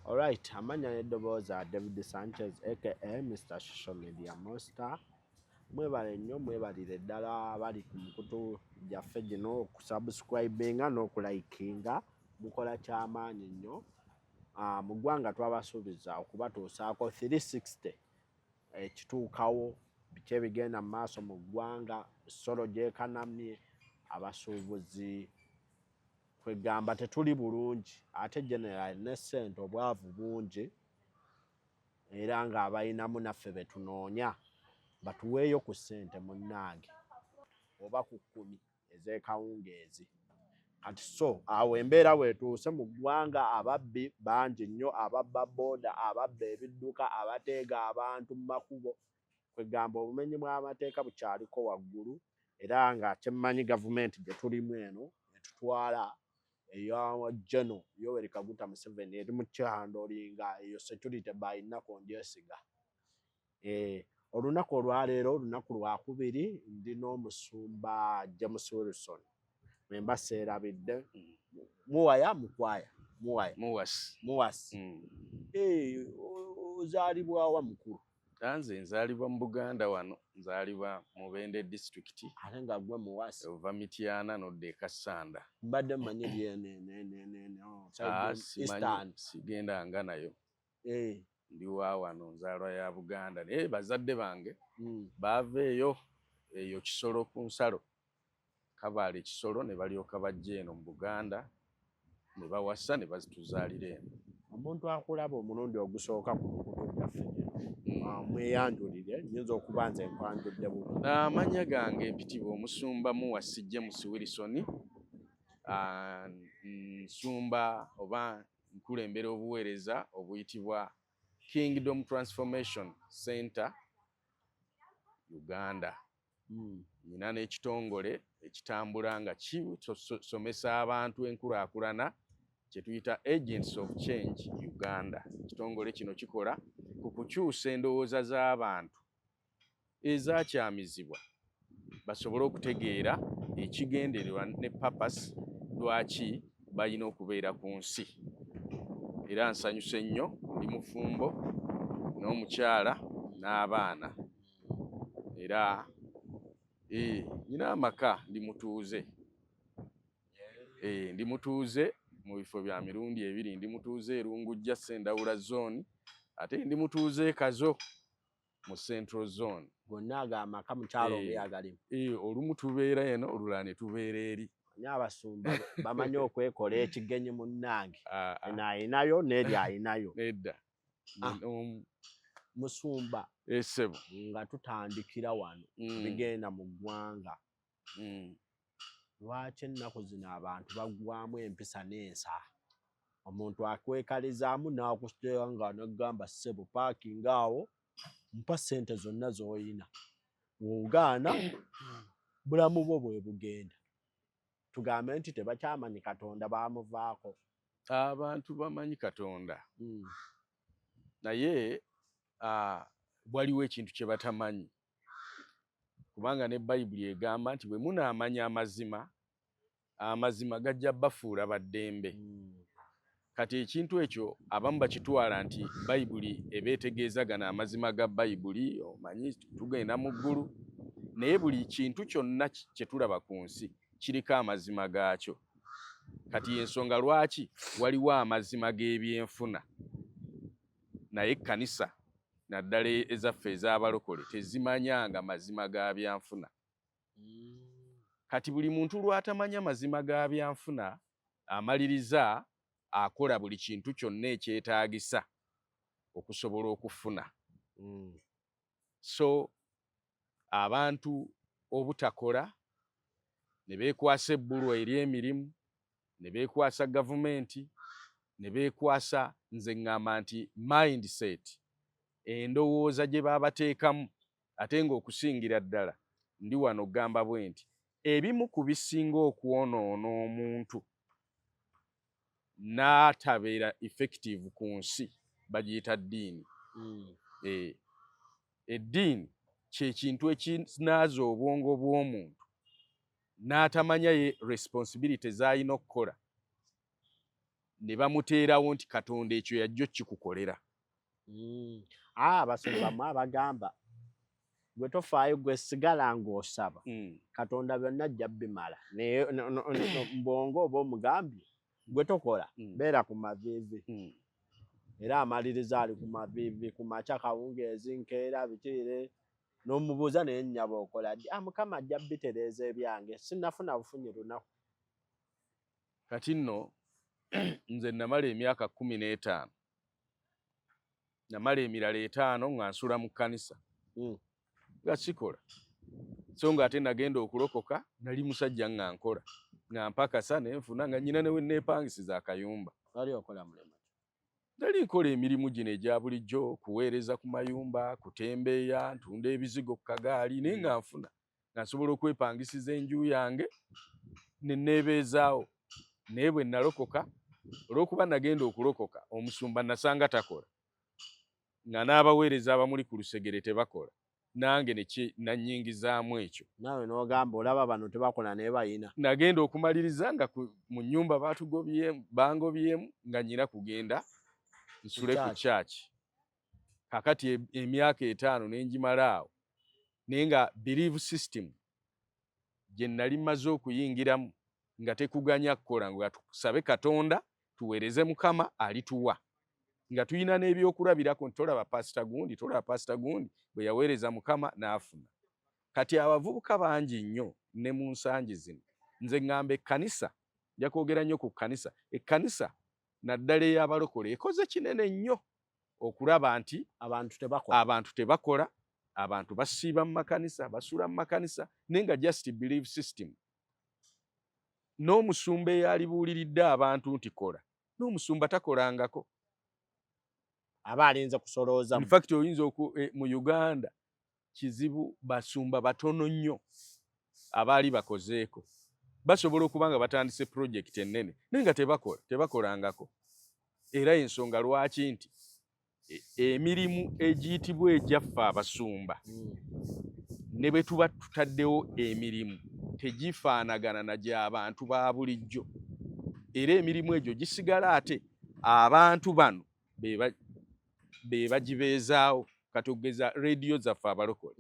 Alright, amannya n'eddoboozi David Sanchez aka Mr Social Media Monster. Mwebale nnyo, mwebalire ddala abali ku mikutu gyaffe gino okusubscribinga n'okulikinga, mukola kyamaanyi nnyo. Mu ggwanga twabasuubiza okubatuusaako 360 ekituukawo, biki ebigenda mu maaso mu ggwanga, solo gyekanamye, abasuubuzi kwegamba tetuli bulungi, ate general ne ssente obwavu bungi, era ng'abalinamu naffe be tunoonya batuweeyo ku ssente munnange oba ku 10 ez'ekawungeezi. Kati so awo embeera weetuuse mu ggwanga, ababbi bangi nnyo, ababba booda, ababba ebidduka, abateega abantu mu makubo, kwegamba obumenyi bw'amateeka bukyaliko waggulu. Era nga kyemmanyi gavumenti gye tulimu eno etutwala eya General Yoweri Kaguta Museveni eri mu kyahandlinga eyo security by nako ngyesiga. Olunaku olwaleero olunaku lwakubiri, ndi n'omusumba James Wilson, mwemba seerabidde, muwaya mukwaya muwaya. Muwasi. Muwasi. Ozaalibwawa mukulu? Nze nzaalibwa mu Buganda wano, nzaalibwa Mubende Disitulikiti. Ate nga gwe muwasi? Ova Mityana n'odda e Kassanda. Mbadde mmanyi lyenenenene. Ah, simanyi, sigendanga nayo. Ndi wa wano, nzaalwa ya Buganda, naye bazadde bange baava eyo eyo Kisolo ku nsalo, Kabaale Kisolo, ne balyoka bajja eno mu Buganda ne bawasa ne bazituzaalira eno. Omuntu akulaba omulundi ogusooka ku mukutu gyaffe gino, mweyanjulire, nyinza okuba nze nkwanjudde bubi. Amannya gange mpitibwa omusumba Muwasi James Wilson. Nsumba oba nkulembera obuweereza obuyitibwa Kingdom Transformation Center Uganda. Nina n'ekitongole ekitambula nga kisomesa abantu enkulaakulana kye tuyita Agents of Change Uganda. Ekitongole kino kikola ku kukyusa endowooza z'abantu ezakyamizibwa basobole okutegeera ekigendererwa ne purpose lwaki balina okubeera ku nsi. Era nsanyuse nnyo, ndi mufumbo n'omukyala n'abaana, era nina amaka, ndi mutuuze. Ndi mutuuze mu bifo bya mirundi ebiri: ndi mutuuze e Lungujja, Ssendawula Zone, ate ndi mutuuze e Kazo mu Central Zone. Gonna ago amaka mukyalo omu agalimu? Olumu tubeera eno, olulala ne tubeera eri. Naye abasumba bamanyi okwekola ekigenyi munnange. Eno ayinayo n'eri ayinayo. Nedda. Musumba, Essebo. nga tutandikira wano, bigenda mu ggwanga, lwaki ennaku zino abantu baggwamu empisa n'ensa? Omuntu akwekalizaamu n'akuteeka nga nagamba, "Ssebo, paakinga awo, mpa ssente zonna z'oyina, bw'ogaana bulamu bwo bwe bugenda." Tugambe nti tebakyamanyi Katonda, baamuvaako? Abantu bamanyi Katonda, naye waliwo ekintu kye batamanyi, kubanga ne Bayibuli egamba nti bwe munaamanya amazima, amazima gajja bafuula baddembe. Kati ekintu ekyo abamu bakitwala nti Bayibuli eba etegeeza gano amazima ga Bayibuli, omanyi tugenda mu ggulu, naye buli kintu kyonna kye tulaba ku nsi kiriko amazima gaakyo. Kati ensonga lwaki waliwo amazima g'ebyenfuna, naye ekkanisa naddala ezaffe ez'abalokole tezimanyanga mazima ga byanfuna. Kati buli muntu lw'atamanya mazima ga byanfuna, amaliriza akola buli kintu kyonna ekyetaagisa okusobola okufuna. So abantu obutakola ne beekwasa ebbulwa ery'emirimu, ne beekwasa gavumenti, ne beekwasa, nze ŋŋamba nti mindset, endowooza gye baabateekamu. Ate ng'okusingira ddala ndi wano okugamba bwe nti ebimu ku bisinga okwonoona omuntu n'atabeera effective ku nsi bagiyita ddiini. Eddiini kye kintu ekinaaza obwongo bw'omuntu n'atamanya ye responsibility z'alina okukola. Ne bamuteerawo nti Katonda ekyo yajja okikukolera. Ah, abasumba mwe abagamba, gwe tofaayo, gwe sigala ng'osaba, Katonda byonna ajja bimala. Naye mbwongo oba omugambye, gwe tokola, beera ku maviivi. Era amaliriza ali ku maviivi ku makya, kawungeezi, nkeera, bikiire n'omubuuza, naye nnyaba okola ddi? Ah, Mukama ajja bitereeza ebyange, sinnafuna bufunyi lunaku. Kati nno nze namala emyaka 15, namala emirala 5 nga nsula mu kkanisa nga sikola. So nga ate nagenda okulokoka nali musajja nga nkola, nga mpakasa nenfuna, nga nyina newe neepangisiza akayumba. Wali okola mulimu? Nali nkola emirimu gino egya bulijjo, kuweereza ku mayumba, kutembeeya, ntunda ebizigo ku kagaali, naye nga nfuna, nga nsobola okwepangisiza enju yange ne neebeezaawo. Naye bwe nalokoka, olw'okuba nagenda okulokoka omusumba nasanga takola, nga n'abaweereza abamuli ku lusegere tebakola, nange nannyingizaamu ekyo. Naawe n'ogamba, olaba bano tebakola naye bayina. Nagenda okumaliriza nga mu nnyumba batugobyemu, bangobyemu, nga nyina kugenda nsule ku church. Kakati emyaka 5 ne ngimala awo, naye nga belief system gye nali mmaze okuyingiramu nga tekuganya kukola, nga tusabe Katonda, tuweereze Mukama, alituwa, nga tulina n'ebyokulabirako nti tolaba pasita gundi, tolaba pasita gundi bwe yaweereza Mukama n'afuna. Kati abavubuka bangi nnyo ne mu nsangi zino, nze ŋŋamba ekkanisa, nja kwogera nnyo ku kkanisa, ekkanisa naddala ey'abalokole ekoze kinene nnyo okulaba nti abantu tebakola. Abantu tebakola, abantu basiiba mu makanisa, basula mu makanisa, naye nga just belief system. N'omusumba eyalibuuliridde abantu nti kola, n'omusumba takolangako. Aba alinze kusolooza. In fact oyinza mu Uganda kizibu, basumba batono nnyo abaali bakozeeko. Basobola okuba nga batandise project ennene, naye nga tebakola, tebakolangako. Era ensonga lwaki nti emirimu egiyitibwa egyaffe abasumba, ne bwe tuba tutaddewo emirimu, tegifaanagana na gy'abantu ba bulijjo. Era emirimu egyo gisigala ate abantu bano be bagibeezaawo. Kati okugeza rediyo zaffe abalokole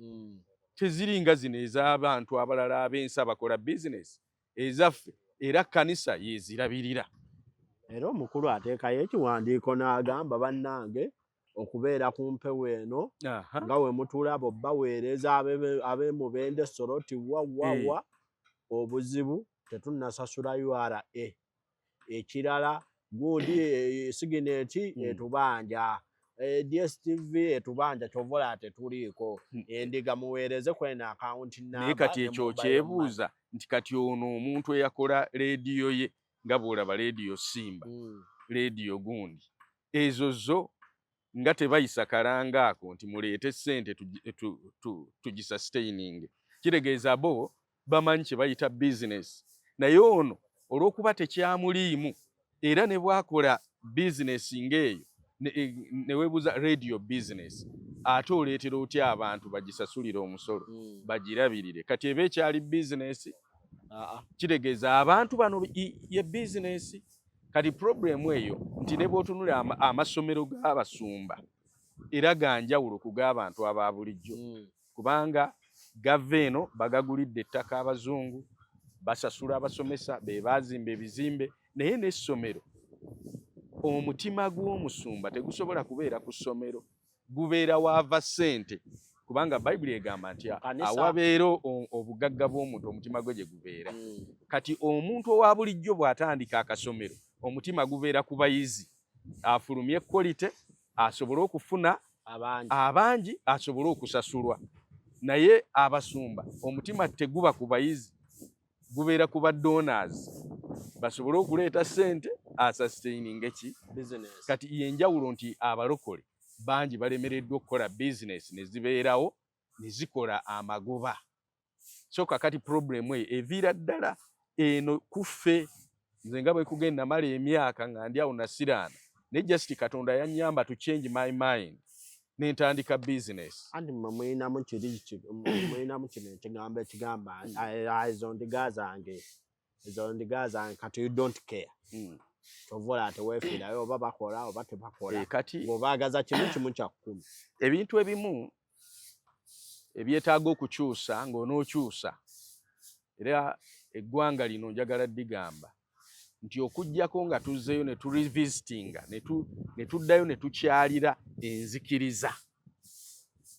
teziringa zino ez'abantu abalala ab'ensi abakola bizinesi. Ezaffe era kkanisa yezirabirira. Era omukulu ateekayo ekiwandiiko n'agamba, bannange, okubeera ku mpewo eno nga we mutulaba, obbaweereza ab'emubende Soroti wa wa wa, obuzibu tetunnasasula URA. Ekirala gundi Signet etubanja, DSTV etubanja, kyova olaba tetuliiko. Endiga muweereze kweno akawunti. Naye kati ekyo kyebuuza nti kati ono omuntu eyakola leediyo ye, nga bw'olaba leediyo Simba, leediyo gundi, ezo zo nga tebayisa kalanga ako nti muleete ssente tugisustaininge, kitegeeza bo bamanyi kye bayita bizinesi. Naye ono olw'okuba tekyamuliimu, era ne bwakola bizinesi ng'eyo, ne weebuuza, radio business ate oleetera otya abantu bagisasulire omusolo, bagirabirire? Kati eba ekyali bizinesi? Kitegeeza abantu bano ye bizinesi. Kati problemu eyo nti ne bw'otunula amasomero g'abasumba era ga njawulo ku g'abantu aba bulijjo, kubanga gava eno bagagulidde ettaka abazungu, basasula abasomesa, be baazimba ebizimbe. Naye n'essomero, omutima gw'omusumba tegusobola kubeera ku ssomero, gubeera waava ssente, kubanga Bayibuli egamba nti awabeera obugagga bw'omuntu, omutima gwe gye gubeera. Kati omuntu owa bulijjo bw'atandika akasomero, omutima gubeera ku bayizi, afulumye quality, asobole okufuna abangi, asobole okusasulwa. Naye abasumba omutima teguba ku bayizi, gubeera ku ba donors, basobole okuleeta ssente asustaininge ki. Kati yenjawulo nti abalokole bangi balemereddwa okukola bizinesi ne zibeerawo ne zikola amagoba. So kakati problemu eyo eviira ddala eno kuffe. Nze nga bwe kugenda, namala emyaka nga ndi awo nasiraana, naye just Katonda yannyamba to change my mind nentandika business. Anti mmwe muyinamu kiri, muyinamu kino ekigambo ekigamba, ezo ndiga zange, ezo ndiga zange. Kati you don't care. Kyova olaba teweefiirayo oba bakola oba tebakola. Kati ng'obaagaza kimu kimu kya 10. Ebintu ebimu ebyetaaga okukyusa ng'onookyusa, era eggwanga lino njagala ddigamba nti okuggyako nga tuzzeeyo ne turevisitinga ne tuddayo ne tukyalira enzikiriza,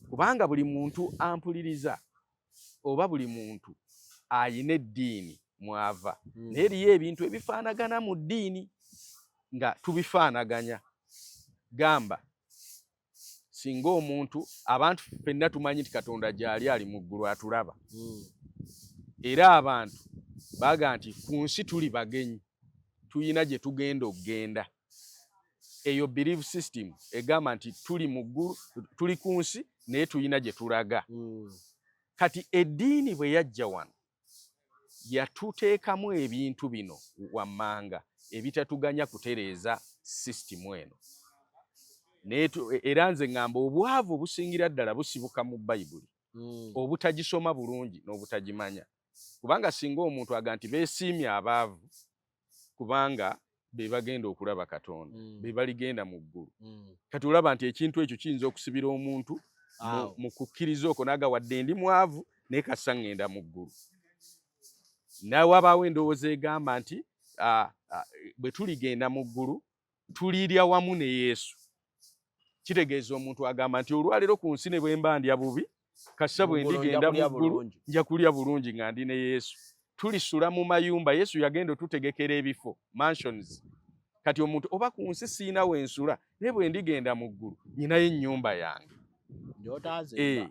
kubanga buli muntu ampuliriza oba buli muntu ayina eddiini mwava, naye eriyo ebintu ebifaanagana mu ddiini nga tubifaanaganya. Gamba singa omuntu, abantu ffenna tumanyi nti Katonda gyali, ali mu ggulu atulaba, era abantu baga nti ku nsi tuli bagenyi, tuyina gye tugenda okugenda. Eyo belief system egamba nti tuli mu ggulu, tuli ku nsi naye tuyina gye tulaga. Kati eddiini bwe yajja wano yatuteekamu ebintu bino wammanga ebitatuganya kutereeza sisitimu eno. Era nze ŋŋamba obwavu obusingira ddala busibuka mu Bayibuli, obutagisoma bulungi n'obutagimanya, kubanga singa omuntu aga nti beesiimye abaavu kubanga be bagenda okulaba Katonda, be baligenda mu ggulu. Kati olaba nti ekintu ekyo kiyinza okusibira omuntu mu kukkiriza okwo n'aga wadde ndi mwavu naye kassa ŋŋenda mu ggulu. Nawe wabaawo endowooza egamba nti bwe tuligenda mu ggulu tulirya wamu ne Yesu. Kitegeeza omuntu agamba nti olwaleero ku nsi ne bwe mba ndya bubi, kassa bwe ndigenda mu ggulu nja kulya bulungi nga ndi ne Yesu. Tulisula mu mayumba, Yesu yagenda otutegekera ebifo, mansions. Kati omuntu oba ku nsi siina wensula, naye bwe ndigenda mu ggulu nyinayo ennyumba yange.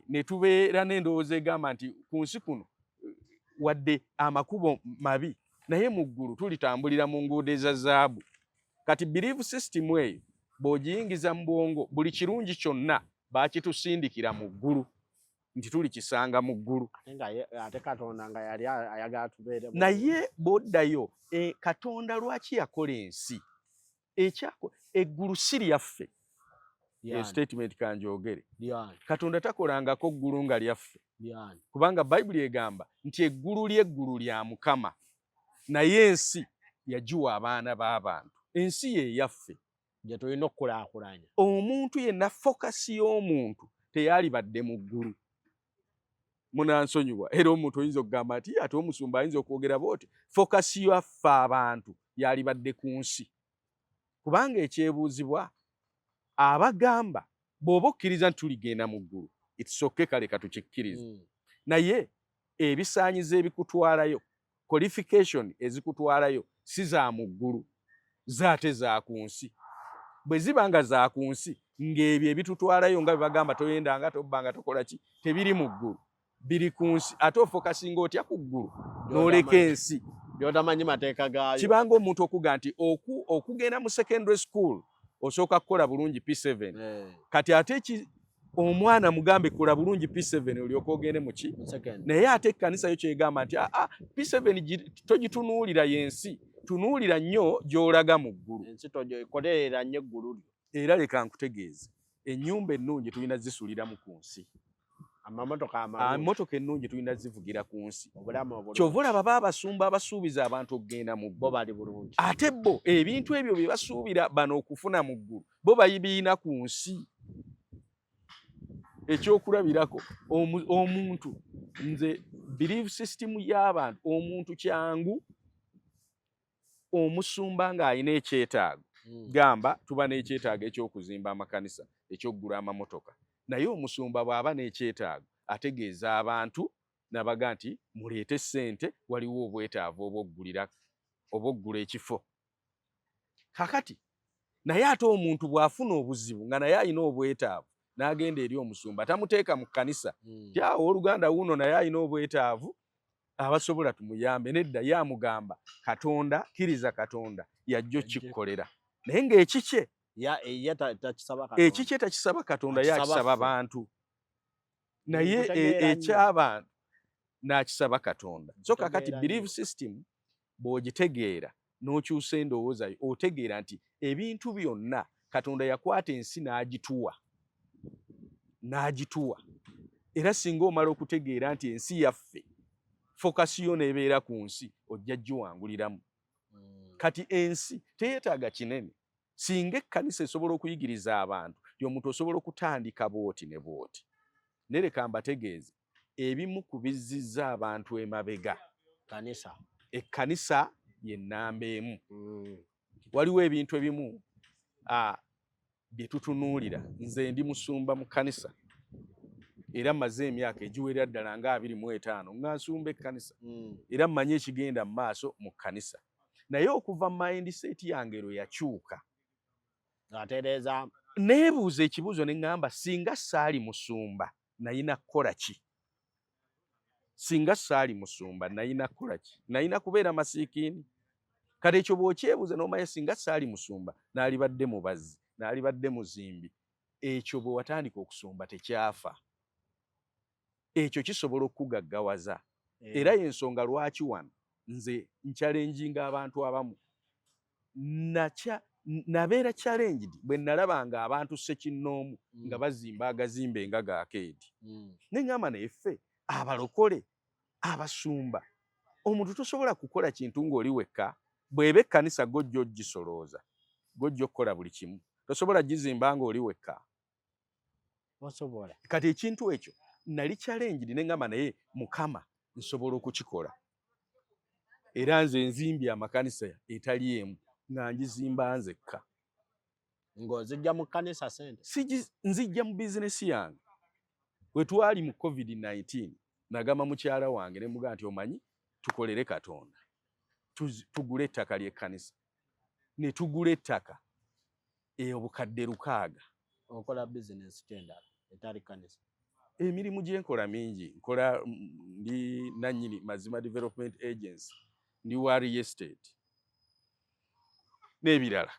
Ne tubeera n'endowooza egamba nti ku nsi kuno wadde amakubo mabi, naye mu ggulu tulitambulira mu nguudo eza zaabu. Kati belief system eyo bw'ogiyingiza mu bwongo, buli kirungi kyonna bakitusindikira mu ggulu nti tulikisanga mu ggulu. Ate Katonda nga yali ayagala tubeere. Naye bw'oddayo, Katonda lwaki yakola ensi? Ekyako eggulu si lyaffe. Eyo statement kanjogere. Katonda takolangako ggulu nga lyaffe, kubanga Bayibuli egamba nti eggulu ly'eggulu lya Mukama, naye ensi yagiwa abaana b'abantu. Ensi ye yaffe gye tulina okukulaakulanya. Omuntu yenna focus y'omuntu teyalibadde mu ggulu. Munansonyiwa, era omuntu oyinza okugamba nti ate omusumba ayinza okwogera bwoti. Focus yaffe abantu yalibadde ku nsi, kubanga ekyebuuzibwa abagamba bw'oba okkiriza nti tuligenda mu ggulu, it's okay, kale katukikkirize, naye ebisaanyizo ebikutwalayo, qualification ezikutwalayo si za mu ggulu, zaate za ku nsi. Bwe ziba nga za ku nsi, ng'ebyo ebitutwalayo nga bwe bagamba toyendanga, tobbanga, tokola ki, tebiri mu ggulu, biri ku nsi, ate ofocusinga otya ku ggulu n'oleka ensi By'otamanyi mateeka gaayo? Kibanga omuntu okuga nti okugenda mu secondary school osooka kukola bulungi P7. Kati ate omwana mugambe kola bulungi P7 olyoka ogende muki, naye ate ekkanisa yo kyegamba nti aa P7 togitunuulira yensi, tunuulira nnyo gy'olaga mu ggulu. Ensi tokolerera nnyo eggulu lyo. Era leka nkutegeeze, ennyumba ennungi tulina zisuliramu ku nsi. Amamotoka. Ennungi tulina zivugira ku nsi. Kyova olaba baabasumba abasuubiza abantu okugenda mu ggulu bali bulungi. Ate bo ebintu ebyo bye basuubira bano okufuna mu ggulu, bo bayibiina ku nsi. Ekyokulabirako, omuntu, nze belief system y'abantu, omuntu kyangu omusumba ng'alina ekyetaago, gamba tuba n'ekyetaago eky'okuzimba amakanisa, eky'okugula amamotoka, naye omusumba bw'aba n'ekyetaago ategeeza abantu nabaga nti muleete ssente, waliwo obwetaavu obwoggulira oba oggula ekifo. Kakati naye ate omuntu bw'afuna obuzibu nga naye alina obwetaavu n'agenda eri omusumba, tamuteeka mu kkanisa, ti awo oluganda wuuno naye alina obwetaavu, abasobola tumuyambe. Nedda, ye amugamba Katonda, kkiriza Katonda yajja okikkolera, naye ng'ekikye ekikye takisaba Katonda, ye akisaba bantu, naye ekyabantu n'akisaba Katonda. So kakati belief system bw'ogitegeera n'okyusa endowooza yo, otegeera nti ebintu byonna Katonda yakwata ensi n'agituwa n'agituwa. Era singa omala okutegeera nti ensi yaffe, focus yo n'ebeera ku nsi, ojja giwanguliramu. Kati ensi teyeetaaga kinene. Singa ekkanisa esobola okuyigiriza abantu nti omuntu osobola okutandika bwoti ne bwoti. Nereka mbategeeze ebimu ku bizzizza abantu emabega. Kanisa. Ekkanisa ye nnamba emu. Waliwo ebintu ebimu bye tutunuulira. Nze ndi musumba mu kkanisa era mmaze emyaka egiwerera ddala nga 25 nga nsumba ekkanisa era mmanyi ekigenda mu maaso mu kkanisa. Naye okuva mindset yange lwe yakyuka, atereeza, neebuuza ekibuuzo ne ŋŋamba, singa saali musumba nayina kukola ki? Singa saali musumba nayina kukola ki? Nayina kubeera masiikiini? Kati ekyo bw'okyebuuza n'omanya singa saali musumba n'alibadde mubazzi, n'alibadde muzimbi, ekyo bwe watandika okusumba tekyafa, ekyo kisobola okukugaggawaza. Era y'ensonga lwaki wano nze nchallenginga abantu abamu. Nakya nabeera challenged bwe nalabanga abantu ssekinnoomu nga bazimba agazimbe nga ga arcade. Ne ŋŋamba, naye ffe abalokole abasumba, omuntu tosobola kukola kintu ng'oli wekka. Bw'eba ekkanisa gojja ogisolooza, gojja okukola buli kimu, tosobola gizimba ng'oli wekka. Osobola. Kati ekintu ekyo nali challenged ne ŋŋamba, naye Mukama, nsobola okukikola. Era nze nzimbye amakanisa etali emu nga ngizimba nzekka. Ng'ozijja mu kkanisa sente? Nzijja mu bizinesi yange. Bwe twali mu COVID-19, nagamba mukyala wange ne mugamba nti, omanyi, tukolere Katonda, tugule ettaka ly'ekkanisa. Ne tugula ettaka 6,000. Okola bizinesi kyendala etali kkanisa? Emirimu gye nkola mingi. Nkola, ndi nannyini Mazima Development Agency, ndi wa real estate n'ebirala.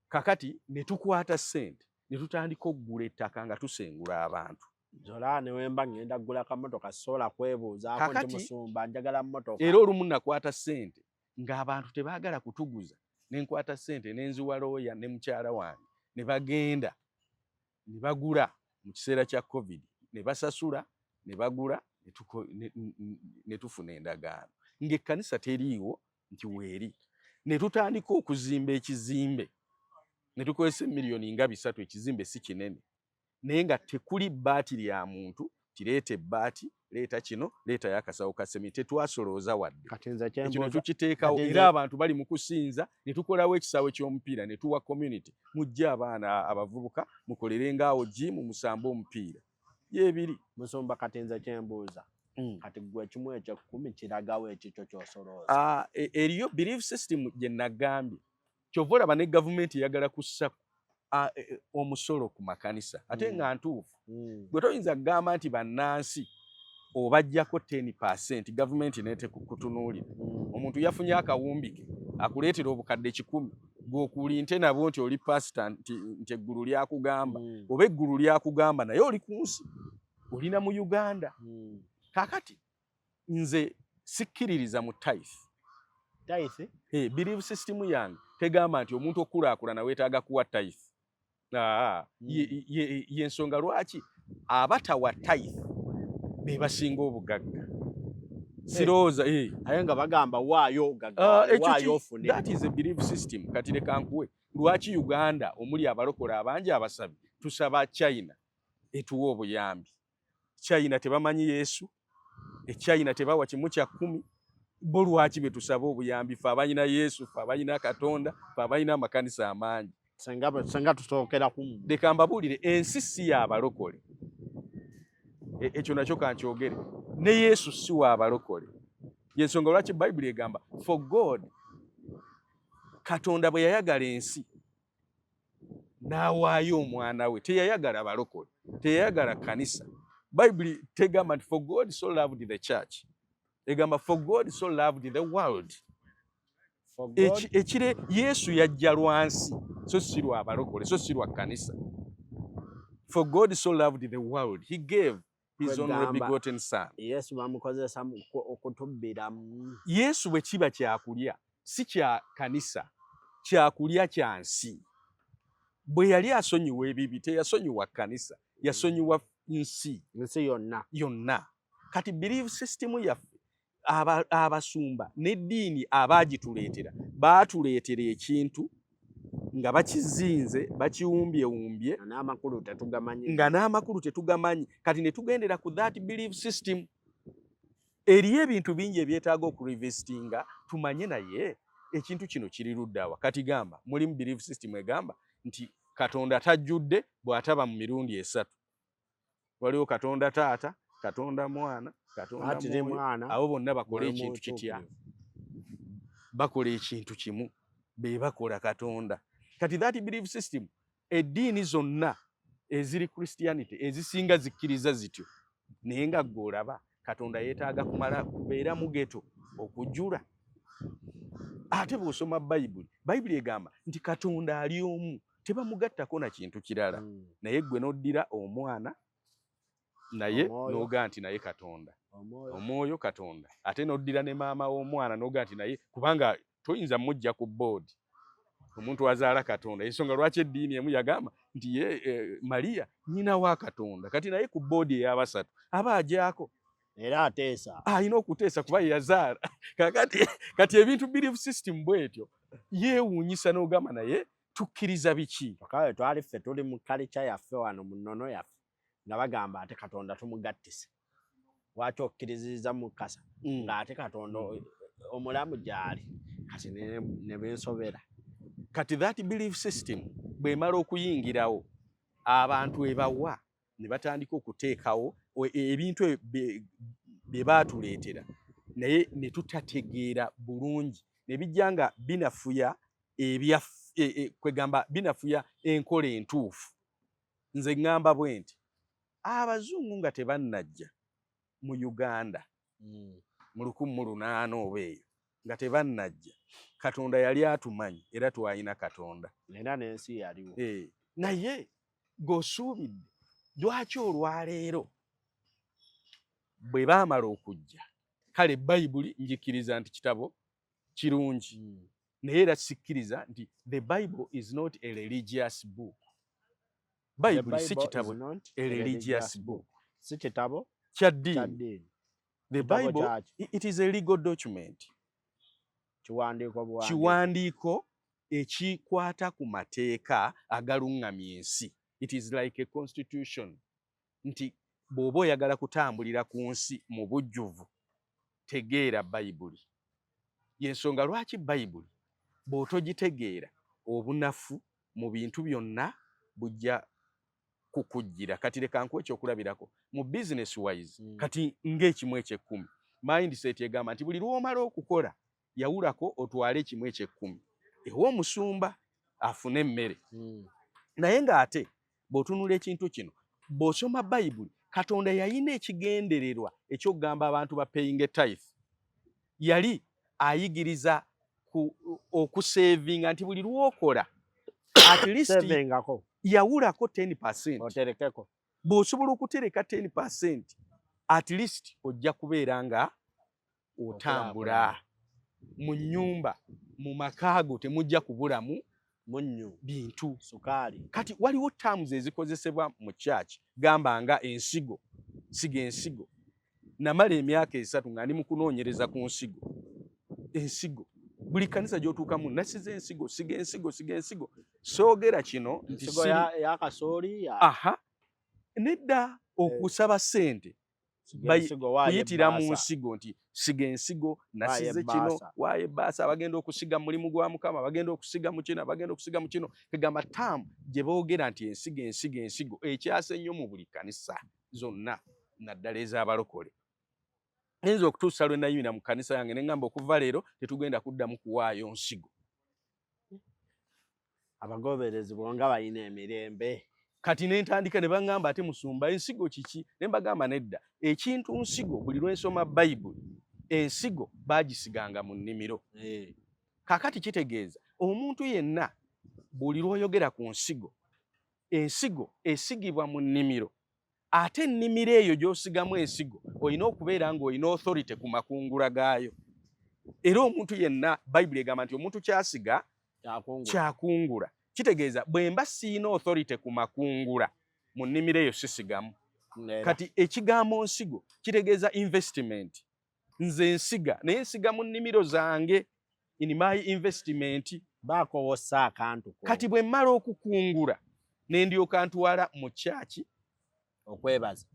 Kakati ne tukwata ssente ne tutandika okugula ettaka nga tusengula abantu. Zola ne wemba ngenda kugula kamotoka, sobola kwebuuzaako nti, musumba, njagala mmotoka? Era olumu nakwata ssente ng'abantu tebaagala kutuguza, ne nkwata ssente ne nziwa looya ne mukyala wange, ne bagenda ne bagula mu kiseera kya COVID, ne basasula ne bagula, ne tufuna endagaano ng'ekkanisa teriiwo nti weeri. Ne tutandika okuzimba ekizimbe ne tukozesa 3 miliyoni. Ekizimbe si kinene, naye nga tekuli bbaati lya muntu tireeta ebbaati, leeta kino, leetayo akasawo ka semi. Tetwasolooza wadde. Ekyo ne tukiteekawo, era abantu bali mu kusinza. Ne tukolawo ekisaawe ky'omupiira ne tuwa community, mujje abaana abavubuka mukolerengaawo gym, musambe omupiira, yebiri. Musumba, kati nze kyembuuza, kati gwe ekimu ekyekkumi kiragawo ekikyo ky'osolooza? Eriyo belief system gye nagambye. Kyova olaba ne gavumenti eyagala kussa omusolo ku makanisa, ate nga ntuufu. Gwe toyinza kugamba nti bannansi obajjako 10%, gavumenti netekukutunuulira. Omuntu yafunye akawumbi ke, akuleetera 100,000, gweokulinte nabo nti oli pasita, nti eggulu lyakugamba, oba eggulu lyakugamba, naye oli ku nsi, olina mu Uganda. Kakati nze sikkiririza mu tithe. Tithe? Hey, belief system yange tegamba nti omuntu okulaakulana weetaaga kuwa tithe. Yensonga lwaki abatawa tithe be basinga obugagga. Sirowooza eh. Aye nga bagamba waayo waayo ofune. That is a belief system. Kati leka nkuwe lwaki Uganda omuli abalokole abangi abasabi tusaba China etuwa obuyambi. China tebamanyi Yesu, echina tebawa 1/10. Bo lwaki betusaba obuyambi, fe abalina Yesu, fe abalina Katonda, fe abalina amakanisa amangi? Senga tusookera ku Leka mbabuulire, ensi si y'abalokole. Ekyo nakyo kankyogere, ne Yesu si w'abalokole. Yensonga lwaki Bayibuli egamba, for God, Katonda bwe yayagala ensi n'awaayo omwana we, teyayagala balokole, teyayagala kanisa. Bayibuli tegamba nti for God so loved the church, egamba for God so loved the world. Ekire Yesu yajja lwansi, so si lwa balokole, so si lwa kanisa. For God so loved the world, he gave his only begotten son. Yesu bamukozesa okutubbiramu. Yesu bwe kiba kyakulya, si kya kanisa, kyakulya kya nsi. Bwe yali asonyiwa ebibi, teyasonyiwa kanisa, yasonyiwa nsi. Nsi yonna. Yonna. Kati belief system yaffe, abasumba n'eddiini abaagituleetera. Baatuleetera ekintu nga bakizinze, bakiwumbyewumbye. Nga n'amakulu tetugamanyi. Nga n'amakulu tetugamanyi. Kati ne tugendera ku that belief system. Eriyo ebintu bingi ebyetaaga okurevisitinga, tumanye naye ekintu kino kiri luddawa. Kati gamba mulimu belief system egamba nti Katonda tajjudde bw'ataba mu mirundi esatu. Waliwo Katonda Taata, Katonda Mwana, Katonda Ati ne Mwoyo. Mwana Abo bonna bakola Mwoyo ekintu kitya? Mutuukirivu. Bakola ekintu kimu, be bakola Katonda. Kati that belief system, eddiini zonna eziri Christianity ezisinga zikkiriza zityo, naye nga ggwe olaba Katonda yeetaaga kumala kubeera mu ghetto okujjula. Ate bw'osoma Bayibuli, Bayibuli egamba nti Katonda ali omu, tebamugattako na kintu kirala. Naye ggwe n'oddira omwana naye Omwoyo. n'ogaa nti naye Katonda. Omwoyo. Omwoyo Katonda. Ate n'oddira ne maama w'omwana n'ogaa nti naye, kubanga toyinza mujja ku board omuntu azaala Katonda. Ensonga lwaki eddiini emu yagamba nti ye Mariya nnyina wa Katonda. Kati naye ku board ey'abasatu aba agyako. Era ateesa. Alina okuteesa kuba ye yazaala. Kakati kati ebintu, belief system bwetyo yeewuunyisa n'ogamba, naye tukkiriza biki? Kale twali ffe tuli mu culture yaffe wano, mu nnono yaffe, nga bagamba ate Katonda tumugattise. Lwaki okkiriziriza Mukasa ng'ate Katonda omulamu gy'ali? Kati ne binsobera. Kati that belief system bw'emala okuyingirawo, abantu ebawa ne batandika okuteekawo ebintu ebyo bye baatuleetera, naye ne tutategeera bulungi, ne bijja nga binafuya kwegamba binafuya enkola entuufu. Nze ŋŋamba bwe nti abazungu nga tebannajja mu Uganda mu 1800 oba eyo, nga tebannajja, Katonda yali atumanyi era twalina Katonda. Era n'ensi yaliwo. Naye g'osuubidde lwaki olwaleero bwe baamala okujja? Kale Bayibuli njikkiriza nti kitabo kirungi, naye era sikkiriza nti the Bible is not a religious book. Bayibuli si kitabo, a religious book. Si kitabo kya ddiini. The Bible, it is a legal document. Kiwandiiko buwandiiko. Kiwandiiko ekikwata ku mateeka agaluŋŋamya ensi. It is like a constitution, nti bw'oba oyagala kutambulira ku nsi mu bujjuvu, tegeera Bayibuli. Yensonga lwaki Bayibuli bw'otogitegeera, obunafu mu bintu byonna bujja kukujjira. Kati leka nkuwa ekyokulabirako mu business wise. Kati ng'ekimu ekyekkumi, mindset egamba nti buli lw'omala okukola, yawulako otwale ekimu ekyekkumi ewa omusumba afune emmere. Naye ng'ate bw'otunula ekintu kino, bw'osoma Bayibuli, Katonda yalina ekigendererwa ekyokugamba abantu ba paying tithe. Yali ayigiriza okusevinga, nti buli lwokola, at least yawulako 10%. Oterekeko. Bw'osobola okutereka 10%, at least ojja kubeera nga otambula mu nnyumba, mu makaago temujja kubulamu munnyu, bintu, sukaali. Kati waliwo terms ezikozesebwa mu church, gamba nga ensigo, siga ensigo. Namala emyaka 3 nga ndi mu kunoonyereza ku nsigo. Ensigo, buli kanisa gy'otuukamu, nasiza ensigo, siga ensigo, siga ensigo. Soogera kino nti yakasooli. Aha, nedda, okusaba ssente kuyitira mu nsigo, nti siga ensigo, nasize kino, waayo ebbaasa, bagenda okusiga mu mulimu gwa Mukama, bagenda okusiga mu kino, bagenda okusiga mu kino. Kegamba term gye boogera nti ensigo, ensigo, ensigo ekyase nnyo mu buli kanisa zonna, naddala ez'abalokole. Nyinza okutuusa lwe nayimira mu kkanisa yange ne ŋŋamba, okuva leero tetugenda kuddamu kuwaayo nsigo. Abagoberezi bonga balina emirembe. Kati ne ntandika ne baŋŋamba, ate musumba, ensigo kiki? Ne mbagamba, nedda, ekintu nsigo, buli lwe nsoma Bayibuli, ensigo baagisiganga mu nnimiro. Kaakati kitegeeza omuntu yenna buli lw'oyogera ku nsigo, ensigo esigibwa mu nnimiro, ate ennimiro eyo gy'osigamu ensigo olina okubeera ng'olina authority ku makungula gaayo. Era omuntu yenna, Bayibuli egamba nti omuntu kyasiga kyakungula. Kitegeeza bwe mba siina authority ku makungula mu nnimiro eyo, sisigamu. Kati ekigambo nsigo kitegeeza investment. Nze nsiga, naye nsiga mu nnimiro zange. in my investment. Bakowosa akantu. Kati bwe mmala okukungula, ne ndyoka ntwala mu kyaki? Okwebaza.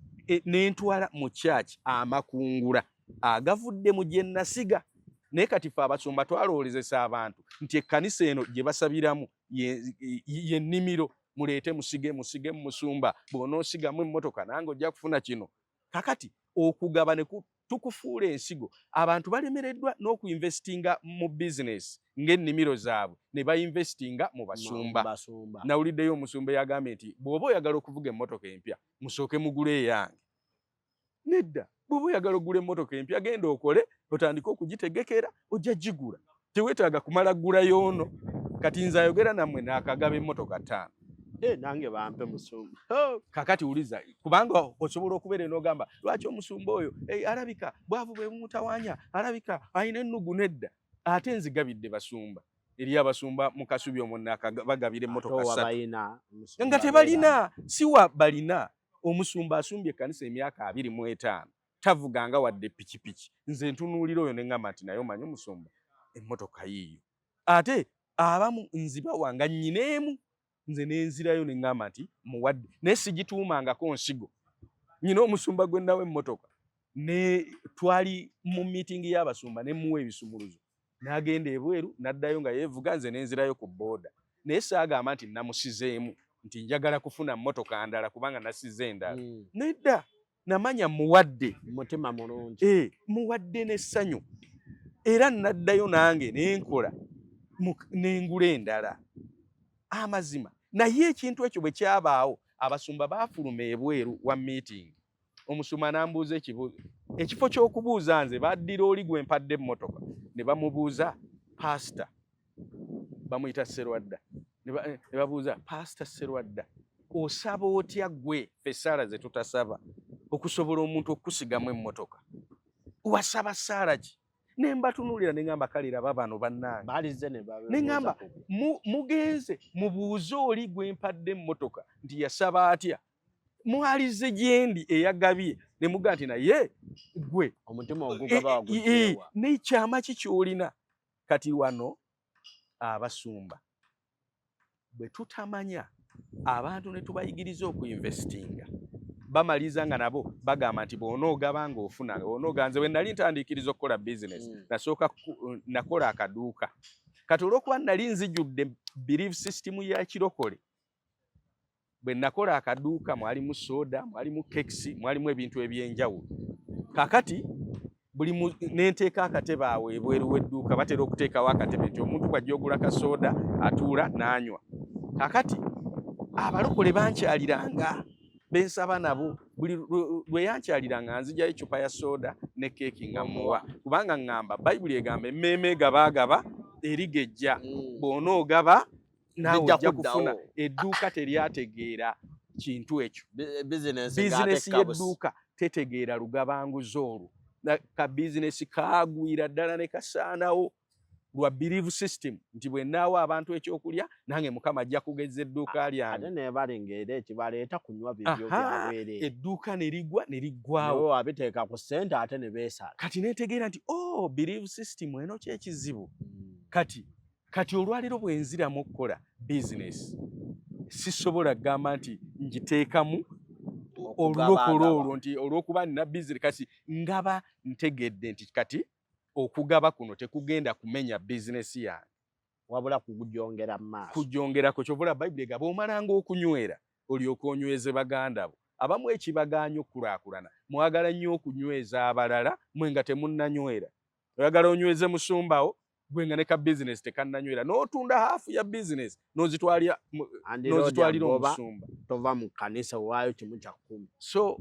Ne ntwala mu kyaki amakungula agavudde mu gye nasiga. Naye kati fe abasumba twalowoolezesa abantu nti ekkanisa eno gye basabiramu ye nnimiro, muleete musige, musige mu musumba, bw'onoosigamu emmotoka nange ojja kufuna kino. Kakati okugaba ne tukufuula ensigo. Abantu balemereddwa n'okuinvestinga mu bizinesi ng'ennimiro zaabwe, ne bainvestinga mu basumba. Nawuliddeyo omusumba eyagambye nti bw'oba oyagala okuvuga emmotoka empya, musooke mugule eyange. Nedda, bw'oba oyagala okugula emmotoka empya, genda okole, otandike okugitegekera, ojja gigula, teweetaaga kumala ggula yoono. Kati nze ayogera nammwe naakagaba emmotoka 5. Nange bampe, musumba. Kakati wuliza, kubanga osobola okubeera n'ogamba lwaki omusumba oyo alabika bwavu bwe bumutawaanya, alabika alina ennugu. Nedda, ate nzigabidde basumba. Eri abasumba mu Kasubi omwo bagabira emmotoka 3 nga tebalina. Siwa balina. Omusumba asumbye ekkanisa emyaka 25, tavuganga wadde pikipiki. Nze ntunuulira oyo ne ŋŋamba nti naye omanyi omusumba, emmotoka yiiyo. Ate abamu nzibawa nga nnyina emu, nze nenzirayo ne ŋŋamba nti muwadde, naye sigituumangako nsigo. Nyina omusumba gwe nnawa emmotoka, ne twali mu miitingi y'abasumba, ne muwa ebisumuluzo n'agenda ebweru, n'addayo nga yeevuga, nze nenzirayo ku booda. Naye saagamba nti namusizeemu nti njagala kufuna mmotoka ndala kubanga nasize endala. Nedda, namanya muwadde. Mutima mulungi. Muwadde n'essanyu, era naddayo nange nenkola nengula endala. Amazima, naye ekintu ekyo bwe kyabaawo, abasumba baafuluma ebweru wa meeting, omusumba n'ambuuza ekibuuzo. Ekifo ky'okubuuza nze, baddira oli gwe mpadde emmotoka ne bamubuuza, pasita bamuyita Serwadda, ne babuuza Pasita Serwadda, osaba otya ggwe ffe essaala ze tutasaba okusobola omuntu okukusigamu emmotoka? Wasaba ssaala ki? Ne mbatunuulira ne ŋŋamba, kale raba bano bannange. Balize ne Ne ŋŋamba, mugenze mubuuze oli gwe mpadde emmotoka nti yasaba atya. Mwalize gyendi eyagabye ne mugaa nti naye gwe omutima ogugaba wagujeewa? Nekyama ki ky'olina? Kati wano abasumba bwe tutamanya abantu ne tubayigiriza okuinvestinga, bamaliriza nga nabo bagamba nti bw'onoogaba ng'ofuna, bw'onooga. Nze bwe nali ntandiikiriza okukola bizinesi, nasooka nakola akaduuka. Kati olw'okuba nali nzijudde belief system ya kirokole, bwe nakola akaduuka mwalimu soda, mwalimu cakes, mwalimu ebintu ebyenjawulo. Kakati buli nenteeka akatebe awo ebweru w'edduuka. Batera okuteekawo akatebe nti omuntu bw'ajja ogula kasooda atuula n'anywa. Kakati abalokole bankyaliranga bensaba nabo. Buli lwe yankyaliranga, nzijayo eccupa ya soda ne keeki nga muwa, kubanga ŋŋamba Bayibuli egamba emmeeme egabaagaba erigejja. Bw'onoogaba naawe Bijja ojja kuddawo. kufuna. Edduuka teryategeera kintu ekyo. Bizinensi Bizinesi ng'ate kabusi. y'edduuka tetegeera lugabanguzi olwo. Ka bizinesi kaagwira ddala ne kasaanawo lwa belief system nti bwe naawa abantu ekyokulya, nange Mukama ajja kugeza edduuka Ate lyange. nebali ng'era ekibaleeta kunywa bibyo byabwereere. Edduuka ne ligwa ne liggwawo. Nawe wabiteeka ku ssente ate ne beesala. Kati netegeera nti oh, belief system eno kyekizibu. Kati olwaleero bwe nziramu okukola bizinesi, sisobola kugamba nti ngiteekamu olulokolo olwo nti olw'okuba nina bizinesi. Kasi ngaba ntegedde nti kati okugaba kuno tekugenda kumenya bizinesi yange, wabula kugujongera mu maaso. Kujjongerako. Kyovula Bayibuli egaba omalanga okunywera olyoke onyweze baganda bo. Abamu ekibagaanya okukulaakulana, mwagala nnyo okunyweza abalala mwe nga temunnanywera. Oyagala onyweze musumbawo, gwe nga ne ka bizinesi tekannanywera, n'otunda half ya bizinesi n'ozitwalira Andiroodi n'ozitwalira agoba omusumba. Tova mu kkanisa, owaayo 1/10. So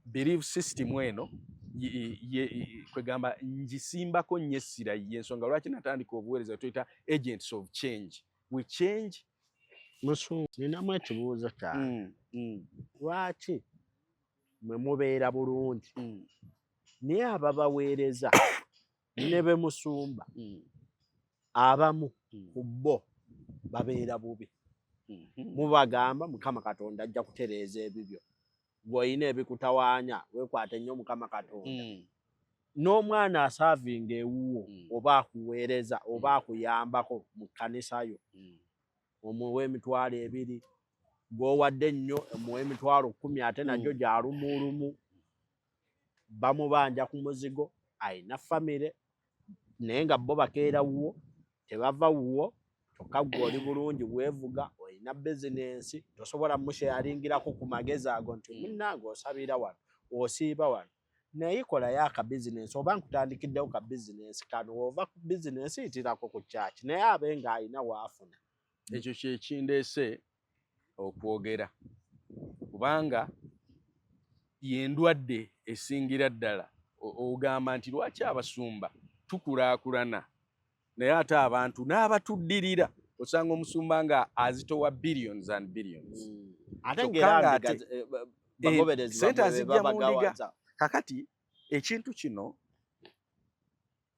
belief system eno kwegamba ngisimbako nnyo essira. Ye ensonga lwaki natandika obuweereza tuyita agents of change. We change. Musumba, ninamu ekibuuzo kyange. Lwaki mwe mubeera bulungi, naye ababaweereza ne be musumba abamu ku bo babeera bubi? Mubagamba Mukama Katonda ajja kutereeza ebibyo, gw'olina ebikutawaanya weekwate nnyo Mukama Katonda. N'omwana aservinga ewuwo oba akuweereza oba akuyambako mu kkanisa yo, omuwa 20,000, gw'owadde ennyo omuwa 10,000, ate nagyo gyalumulumu, bamubanja ku muzigo, ayina famire, naye nga bo bakeera wuwo, tebava wuwo. Kyokka ggwe oli bulungi, weevuga, olina bizinensi, tosobola musharingirako ku magezi ago nti munnange osabira wano, osiiba wano, naye kolayo akabizinensi oba nkutandikiddewo ka bizinensi kano, ova ku bizinensi yitirako ku kyaki, naye abe ng'alina waafuna. Ekyo kyekindeese okwogera, kubanga yendwadde esingira ddala. Ogamba nti lwaki abasumba tukulaakulana, naye ate abantu n'abatuddirira, osanga omusumba nga azitowa billions and billions. Ate Kyokka ng'era ng'ate ndiga bagoberezi sente bammwe be azijja mu ndiga. babagawaza. Kakati ekintu kino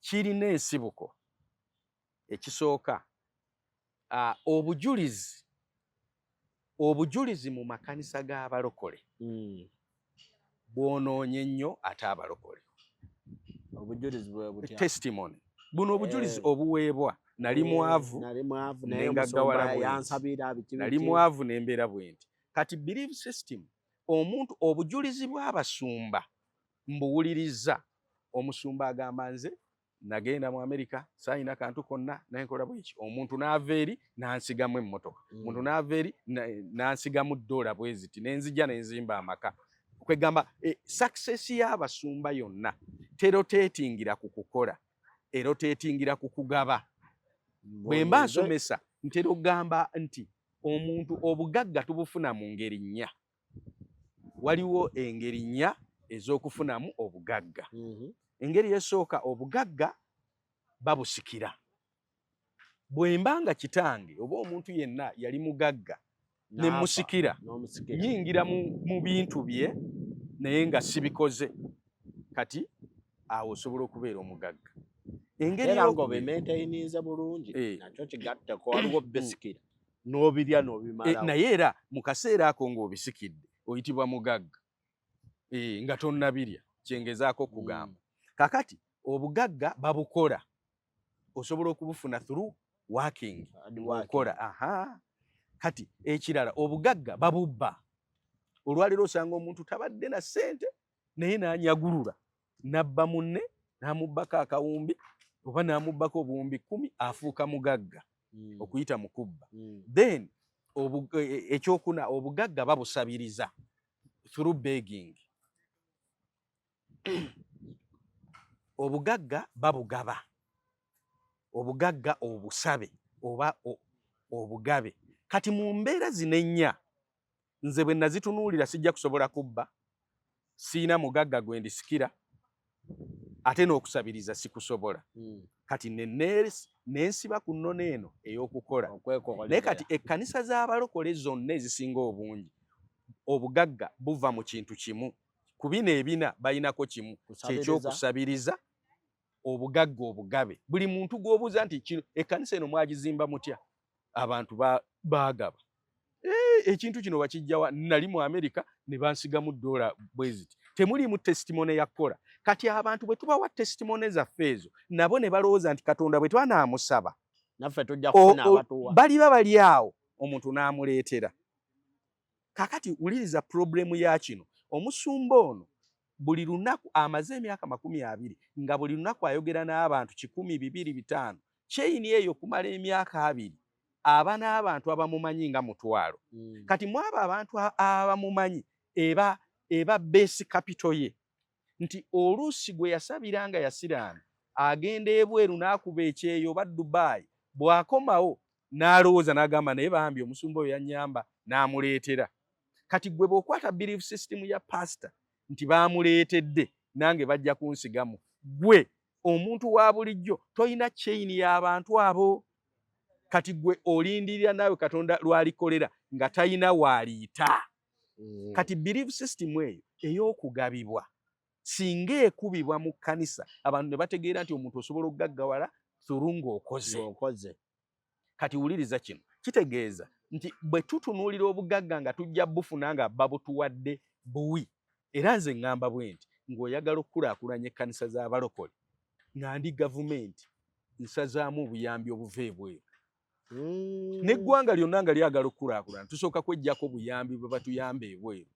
kirina ensibuko. Ekisooka, obujulizi mu makanisa g'abalokole bwonoonye nnyo ate abalokole. Obujulizi bwe butya? Testimony, buno obujulizi obuweebwa, nali mwavu, nali mwavu, naye nengaggawala omusumba bwe nti. yansabira biki Nali biki. mwavu nembeera bwe nti. Kati belief system, omuntu, obujulizi bw'abasumba mbuwuliriza. Omusumba agamba, nze nagenda mu Amerika, saayina kantu konna, naye nkola bweki, omuntu n'ava eri n'ansigamu emmotoka, omuntu n'ava eri n'ansigamu dola bwe ziti, nenzija nenzimba amaka. Kwegamba success y'abasumba yonna terotatingira ku kukola, erotatingira ku kugaba. Bwe mba nsomesa ntera okugamba nti omuntu obugagga tubufuna mu ngeri nnya. Waliwo engeri nnya ez'okufunamu obugagga. Engeri esooka, obugagga babusikira. Bwe mba nga kitange oba omuntu yenna yali mugagga ne N'afa, musikira, n'omusikira. nyingira mu bintu bye naye nga sibikoze, kati awo osobola okubeera omugagga. Engeri Era ey'okubiri ng'obimaintaininze bulungi, nakyo kigatteko. Waliwo bisikira n'obirya n'obimalawo. Naye era mu kaseera ako ng'obisikidde oyitibwa mugagga, nga tonnabirya, kyengezaako okugamba. Kakati obugagga babukola, osobola okubufuna through working, Hard working. okola. Aha, kati ekirala, obugagga babubba. Olwaleero osanga omuntu tabadde na ssente, naye n'anyagulula, n'abba munne, n'amubbako akawumbi oba n'amubbako obuwumbi 10, afuuka mugagga okuyita mu kubba. Then ekyokuna, obugagga babusabiriza through begging. Obugagga babugaba, obugagga obusabe oba obugabe. Kati mu mbeera zino ennya, nze bwe nazitunuulira, sijja kusobola kubba, siina mugagga gwe ndisikira, ate n'okusabiriza sikusobola. Kati nensiba ku nnono eno ey'okukola. Okwekolerera. Naye kati ekkanisa z'abalokole zonna ezisinga obungi, obugagga buva mu kintu kimu ku bino ebina, balinako kimu. Kusabiriza. Kyekyokusabiriza, obugagga obugabe. Buli muntu gw'obuuza nti kino ekkanisa eno mwagizimba mutya, abantu baagaba. Ekintu kino wakijjawa? Nali mu Amerika ne bansigamu dola bwe ziti. Temulimu testimony ya kukola. Kati abantu bwe tubawa testimony zaffe ezo, nabo ne balowooza nti Katonda bwe twanaamusaba naffe tujja kufuna abatuwa. Baliba bali awo, omuntu n'amuleetera. Kakati wuliriza problemu ya kino. Omusumba ono buli lunaku amaze emyaka 20 nga buli lunaku ayogera n'abantu 100, 200, 500. Chain eyo kumala emyaka 20, aba n'abantu abamumanyi nga 10,000. Kati mu abo abantu abamumanyi, eba base capital ye, nti oluusi gwe yasabira nga yasiraana agenda ebweru n'akuba ekyeyo oba Dubai, bw'akomawo n'alowooza n'agamba, naye bambi omusumba oyo yannyamba, n'amuleetera. Kati gwe bw'okwata belief system ya pastor nti baamuleetedde, nange bajja kunsigamu, gwe omuntu wa bulijjo tolina chain y'abantu abo. Kati gwe olindirira naawe Katonda lwalikolera nga talina waaliyita. Kati belief system eyo ey'okugabibwa, singa ekubibwa mu kkanisa, abantu ne bategeera nti omuntu osobola okugaggawala through ng'okoze. Ng'okoze. Kati wuliriza kino, kitegeeza nti bwe tutunuulira obugagga nga tujja bufuna nga babutuwadde buwi. Era nze ŋŋamba bwe nti Ng'oyagala okukulaakulanya ekkanisa z'abalokole, nga ndi gavumenti nsazaamu obuyambi obuva ebweru. N'eggwanga lyonna nga lyagala okukulaakulana, tusooka kweggyako obuyambi bwe batuyamba ebweru.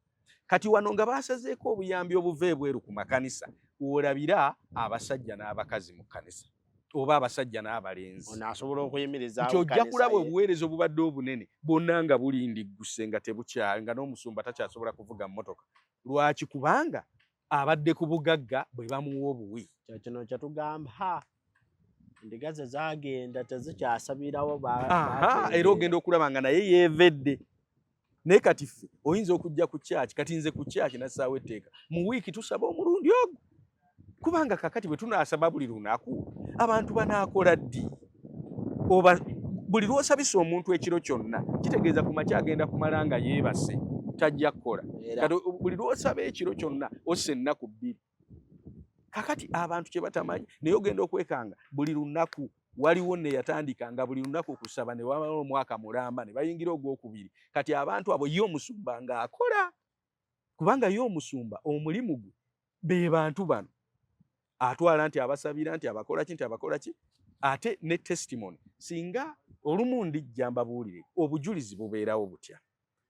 Kati wano nga basazeeko obuyambi obuva ebweru ku makanisa, olabira abasajja n'abakazi mu kkanisa oba abasajja n'abalenzi. Ono asobola okuyimirizaawo nti ojja kkanisa kulaba ye. Obuweereza obubadde obunene bwonna nga bulindigguse, nga tebukyali, nga n'omusumba takyasobola kuvuga mmotoka. Lwaki? Kubanga abadde ku bugagga bwe bamuwa obuwi. Kye kino kyetugamba, endiga ze zaagenda tezikyasabirawo. Aha, Bategeera. Era ogenda okulaba nga naye yeevedde. Naye kati ffe oyinza okujja ku kyaki, kati nze ku kyaki nassaawo etteeka, mu wiiki tusaba omulundi ogwo, kubanga kakati bwe tunaasaba buli lunaku, abantu banaakola ddi? Oba buli lw'osabisa omuntu ekiro kyonna, kitegeeza ku makya agenda kumala nga yeebase, tajja kukola. Era Kati buli lw'osaba ekiro kyonna, ossa ennaku 2. Kakati abantu kye batamanyi, naye ogenda okwekanga buli lunaku waliwo neyatandika nga buli lunaku kusaba, ne wamala omwaka mulamba ne bayingira ogwokubiri. Kati abantu abo ye omusumba ng'akola, kubanga ye omusumba omulimu gwe be bantu bano atwala nti abasabira, nti abakola ki, nti abakola ki. Ate ne testimony, singa olumu ndijja mbabuulire obujulizi bubeerawo butya,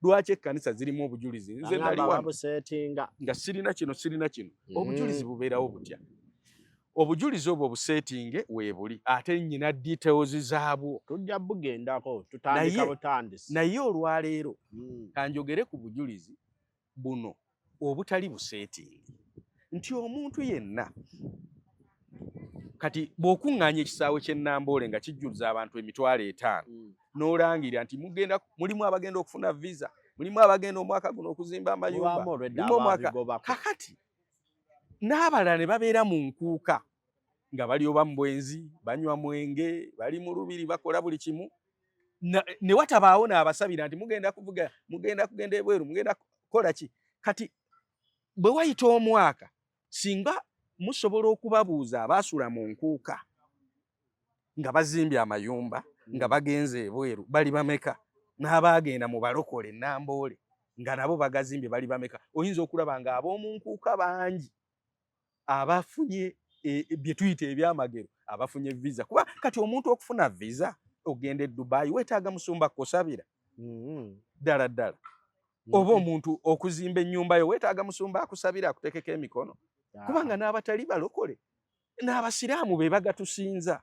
lwaki ekkanisa zirimu obujulizi. Nze nali Bagamba wano babuseetinga. Nga sirina kino, sirina kino. Obujulizi bubeerawo butya? Obujulizi obwo obuseetinge weebuli, ate nyina details zaabwo. Tujja bugendako, tutandika butandisi. Naye olwaleero kanjogere ku bujulizi buno obutali buseetingi, nti omuntu yenna kati bw'okuŋŋaanya ekisaawe ky'e Namboole nga kijjuza abantu 50,000, n'olangirira nti mugenda, mulimu abagenda okufuna visa, mulimu abagenda omwaka guno okuzimba amayumba, Mubaamu olwedda mulimu omwaka ababigobako. Kakati n'abalala ne babeera mu nkuuka nga bali oba mu bwenzi, banywa mwenge, bali mu lubiri, bakola buli kimu, ne watabaawo n'abasabira nti mugenda kuvuga, mugenda kugenda ebweru, mugenda kukola ki. Kati bwe wayita omwaka, singa musobola okubabuuza abaasula mu nkuuka nga bazimbye amayumba, nga bagenze ebweru, bali bameka? N'abaagenda mu balokole Namboole nga nabo bagazimbye, bali bameka? Oyinza okulaba nga ab'omu nkuuka bangi abafunye bye tuyita ebyamagero, abafunye visa. Kuba kati omuntu okufuna visa ogenda e Dubai, weetaaga musumba kusabira? Ddala ddala, oba omuntu okuzimba ennyumba yo, weetaaga musumba akusabira, akutekeko emikono? Kubanga n'abatali balokole n'abasiraamu be bagatusinza.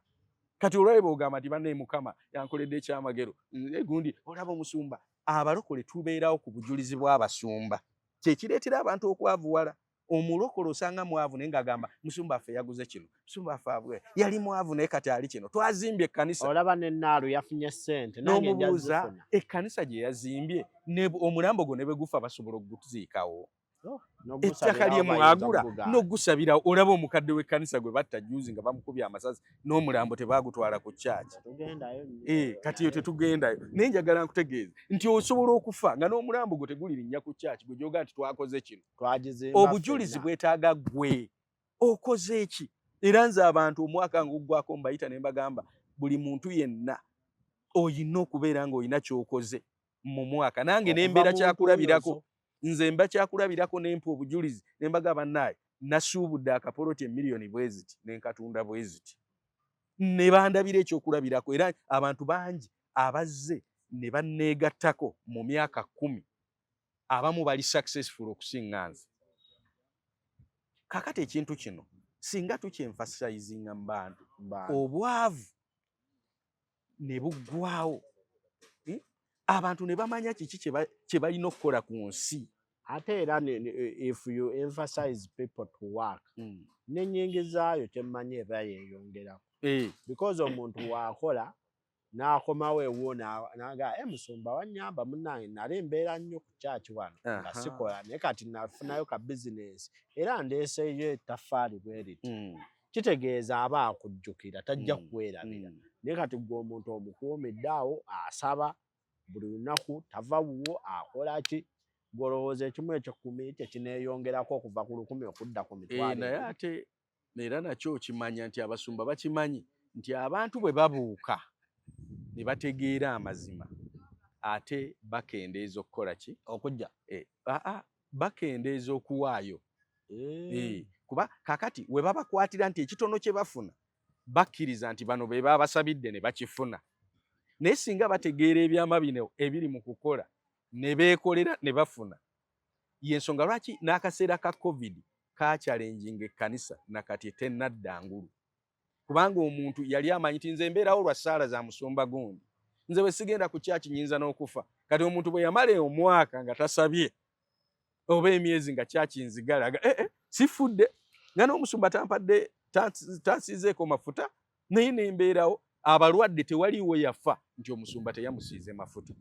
Kati olwaye bwogamba nti bannaye Mukama yankoledde ekyamagero egundi, olaba omusumba. Abalokole tubeerawo ku bujulizi bw'abasumba, kyekireetera abantu okwavuwala. Omulokole osanga mwavu, naye ng'agamba musumba affe yaguze kino, musumba affe abwe yali mwavu naye kati ali kino, twazimbye ekkanisa. Olaba ne Naalu yafunye ssente, nange nja N'omubuuza zifuna. ekkanisa gye yazimbye, omulambo gwo ne bwe gufa basobola okuguziikawo? Oh, Ettaka lye n'ogusabirawo bayinza mwagula okugugaana. N'ogusabirawo. Olaba omukadde w'ekkanisa gwe batta juzi nga bamukubye amasasi, n'omulambo tebaagutwala ku kyaki. Tugendayo nnyo. Eh, kati eyo tetugendayo, naye njagala nkutegeeze nti osobola okufa nga n'omulambo gwo tegulirinnya ku kyaki gwe gyoga nti twakoze kino. Twagizimba Obujulizi ffenna. bwetaaga ggwe okoze eki. Era nze abantu omwaka ng'oggwako mbayita ne mbagamba, buli muntu yenna oyina okubeera ng'olina ky'okoze mu mwaka. Nange Okuva ne mbeera mu kyakulabirako. ntuuyo zo. Nze mba kyakulabirako, nempa obujulizi ne mbagamba, naaye nasuubudde akapoloti emiliyoni bwe ziti ne nkatunda bwe ziti, ne bandabira ekyokulabirako. Era abantu bangi abazze ne banneegattako mu myaka 10, abamu bali successful okusinga nze. Kakati ekintu kino singa tukyenfasizinga mu bantu, Bantu. obwavu ne buggwawo, Abantu ne bamanya kiki kye balina okukola ku nsi. Ate era if you emphasize people to work, n'ennyingizaayo kyemmanyi eba yeeyongerako, because omuntu waakola n'akomawo ewuwo n'agamba, "E musumba wannyamba munnange, nali mbeera nnyo ku kyaki wano nga sikola, naye kati nafunayo ka bizinensi era ndeeseeyo ettaffaali bwe riti." Kitegeeza aba akujjukira, tajja kwerabira. Naye kati gwe omuntu omukuumidde awo, asaba buli lunaku, tava wuwo, akola ki, gw'olowooza ekimu ekyekumi kyekineeyongerako okuva ku 1000 okudda ku mitwalo Naye ebiri? Ate era nakyo okimanya nti abasumba bakimanyi nti abantu bwe babuuka ne bategeera amazima, ate bakendeeza okukola ki? Okujja. Aa, bakendeeza okuwaayo. Kuba kakati we babakwatira nti ekitono kye bafuna bakkiriza nti bano be babasabidde ne bakifuna, naye singa bategeera ebyama bino ebiri mu kukola ne beekolera ne bafuna. Yensonga lwaki n'akaseera ka COVID kachallenginga ekkanisa nakati tennadda ngulu, kubanga omuntu yali amanyi nti nze mbeerawo lwa ssaala za musumba gundi, nze bwe sigenda ku kyaki nyinza n'okufa. Kati omuntu bwe yamala omwaka nga tasabye oba emyezi nga kyaki nzigala aga sifudde nga n'omusumba tampadde tansiizeeko mafuta, naye nembeerawo. Abalwadde tewaliiwo yafa nti omusumba teyamusiize mafuta.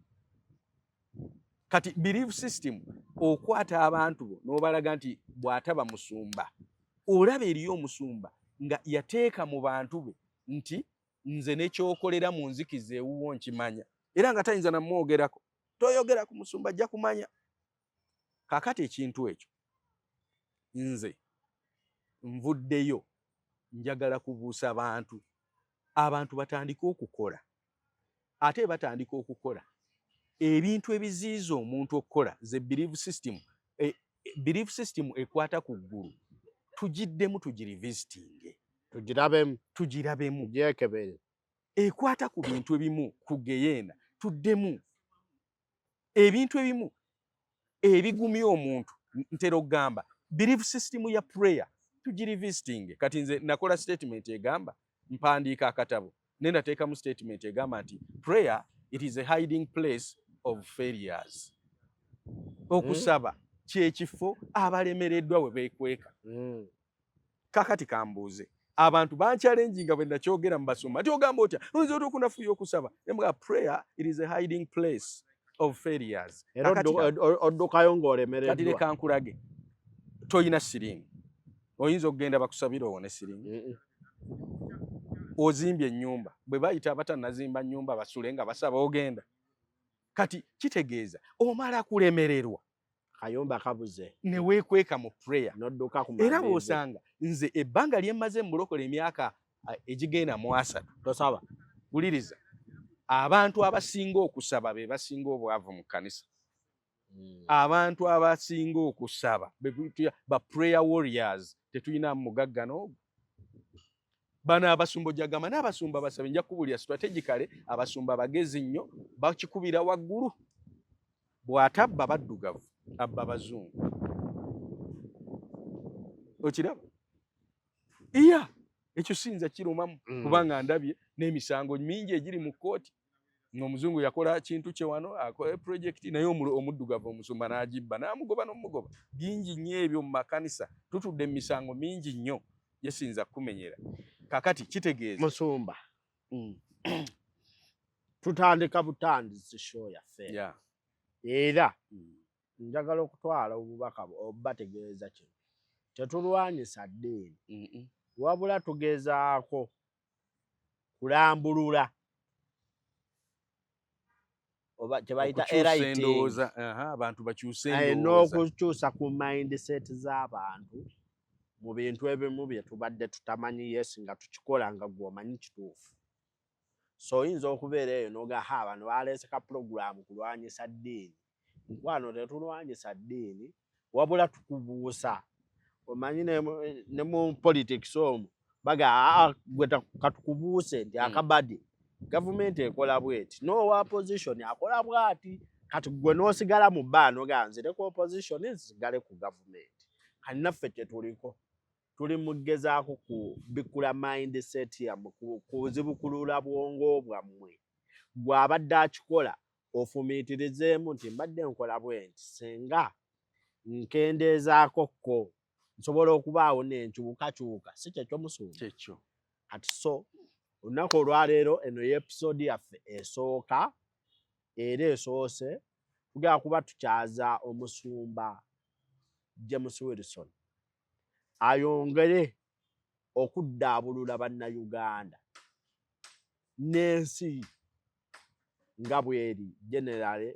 Kati belief system okwata abantu bo n'obalaga nti bw'ataba musumba, olaba eriyo omusumba nga yateeka mu bantu be nti nze nekyokolera mu nzikiza ewuwo nkimanya, era nga tayinza namwogerako. Toyogera ku musumba, ajja kumanya. Kaakati ekintu ekyo nze nvuddeyo njagala kubuusa bantu, abantu batandike okukola. Ate batandika okukola ebintu ebiziyiza omuntu okukola ze belief system. Belief system ekwata ku ggulu tugiddemu, tugirevisitinge. Tugirabemu. Tugirabemu. Tugyekebere. Ekwata ku bintu ebimu ku geyeena, tuddemu ebintu ebimu ebigumya omuntu. Ntera okugamba belief system ya prayer tugirevisitinge. Kati nze nakola statement egamba, mpandiika akatabo naye nateekamu statement egamba nti prayer, it is a hiding place of failures. Okusaba kyekifo abalemereddwa we beekweka. Kakati kambuuze abantu banchallenginga bwe nakyogera mu basumba nti ogamba otya, oyinza otya okunafuya okusaba? Nemugamba prayer, it is a hiding place of failures. Era oddukayo kati ng'olemereddwa. Leka nkulage, toyina siriimu, oyinza okugenda bakusabira owone siriimu? Ozimbye ennyumba, bwe bayita abatannazimba nnyumba basule nga basaba, ogenda? Kati kitegeeza omala kulemererwa kayumba kabuze ne weekweka mu prayer n'odduka ku era maviivi. Bw'osanga nze ebbanga lye mmaze mu bulokole, emyaka egigenda mu 30, Tosaba. Wuliriza, abantu abasinga okusaba be basinga obwavu mu kkanisa. Abantu abasinga okusaba ba prayer warriors, tetulina mugagga n'ogwo. Bano abasumba ojagamba n'abasumba basabe, nja kukubulira strategically, abasumba bagezi nnyo, bakikubira waggulu. Bw'atabba baddugavu, abba bazungu, okiraba? Iya, ekyo siyinza kirumamu, kubanga ndabye n'emisango mingi egiri mu kkooti ng'omuzungu yakola kintu kye wano, akola project, naye omuddugavu omusumba n'agibba n'amugoba n'omugoba. Bingi nnyo ebyo mu makanisa, tutudde mu misango mingi nnyo gyesinza kukumenyera. Kakati kitegeeza Musumba, tutandika butandisi show yaffe, era njagala okutwala obubaka obubategeeza kino: tetulwanyisa ddiini, wabula tugezaako kulambulula oba kyebayita okukyusa enlightening. Endowooza, aha, abantu bakyuse endowooza. N'okukyusa ku mindset z'abantu mu bintu ebimu bye tubadde tutamanyi. Yes, nga tukikola nga gwe omanyi kituufu. So oyinza okubeera eyo n'oga ha, bano baleese ka puroguramu kulwanyisa ddiini. Mukwano, tetulwanyisa ddiini, wabula tukubuusa. Omanyi ne mu politics omwo baga, aa gwe katukubuuse nti akabadi gavumenti ekola bweti n'owa opposition akola bwati. Kati gwe n'osigala mu bbaa noga nzire ku opposition, nsigale ku gavumenti. Kati naffe kyetuliko, tuli mu kugezaako kubikkula mindset yammwe, kuzibukulula bwongo bwammwe. Gwe abadde akikola ofumiitirizeemu nti mbadde nkola bwe nti, singa nkendeezaako kko nsobola okubaawo nenkyukakyuka. Si kyekyo, musumba? Kyekyo. Kati so olunaku olwaleero eno ye episode yaffe esooka era esoose. Tugenda kuba tukyaza omusumba James Wilson ayongere okuddaabulula Bannayuganda n'ensi nga bweri generally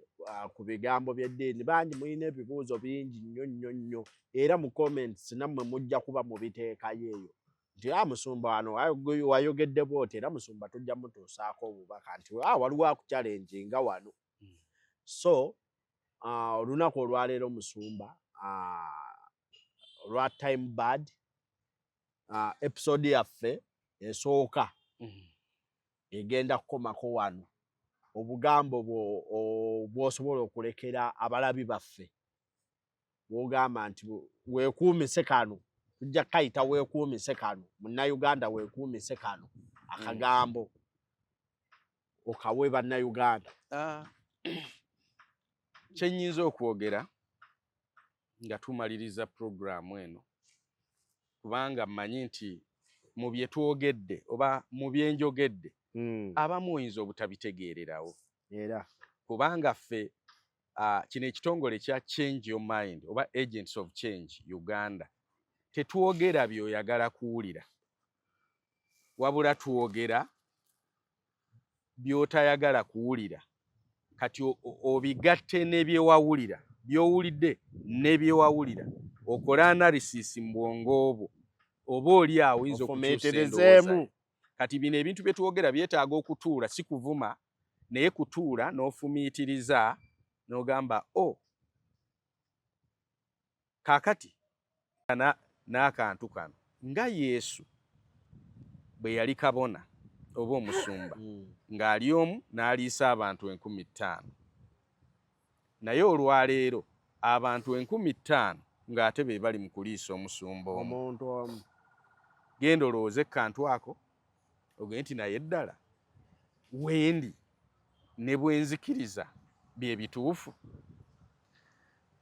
ku bigambo by'eddiini. Bangi mulina ebibuuzo bingi nnyo nnyo nnyo, era mu comments nammwe mujja kuba mubiteekayo eyo nti a musumba wano wayogedde bwoti, era musumba tujja mutuusaako obubaka nti a waliwo akuchallenginga wano. So olunaku olwaleero musumba, Olwa time bad, episode yaffe esooka egenda kukomako wano. Obugambo bw'osobola okulekera abalabi baffe, bw'ogamba nti weekuumise kano, tujja kukayita weekuumise kano, Munnayuganda weekuumise kano akagambo, okawe Bannayuganda. Kye nnyinza okwogera nga tumaliriza puroguraamu eno, kubanga mmanyi nti mu bye twogedde oba mu bye njogedde, abamu oyinza obutabitegeererawo, era kubanga ffe kino ekitongole ekya Change Your Mind oba Agents of Change Uganda, tetwogera by'oyagala kuwulira, wabula twogera by'otayagala kuwulira. Kati obigatte ne bye wawulira, by'owulidde ne bye wawulira, okole analysis mu bwongo bwo, oba oli awo oyinza okukyusa endowooza. Ofumiitirizeemu. Kati bino ebintu bye twogera byetaaga okutuula, si kuvuma, naye kutuula n'ofumiitiriza n'ogamba, o kaakati n'akantu kano, nga Yesu bwe yali kabona oba omusumba, ng'ali omu n'aliisa abantu 5000, naye olwaleero abantu 5000 ng'ate be bali mu kuliisa omusumba omu. Omuntu omu. Genda olowooze kantu ako, ogende nti naye ddala wendi ne bwe nzikiriza bye bituufu.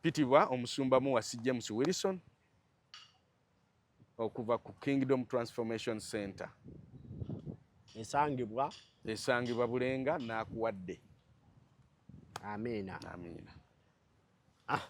Pitibwa Omusumba Muwasi James Wilson okuva ku Kingdom Transformation Center. Esangibwa? Esangibwa Bulenga. Naakuwadde. Amiina. Amiina. Ah.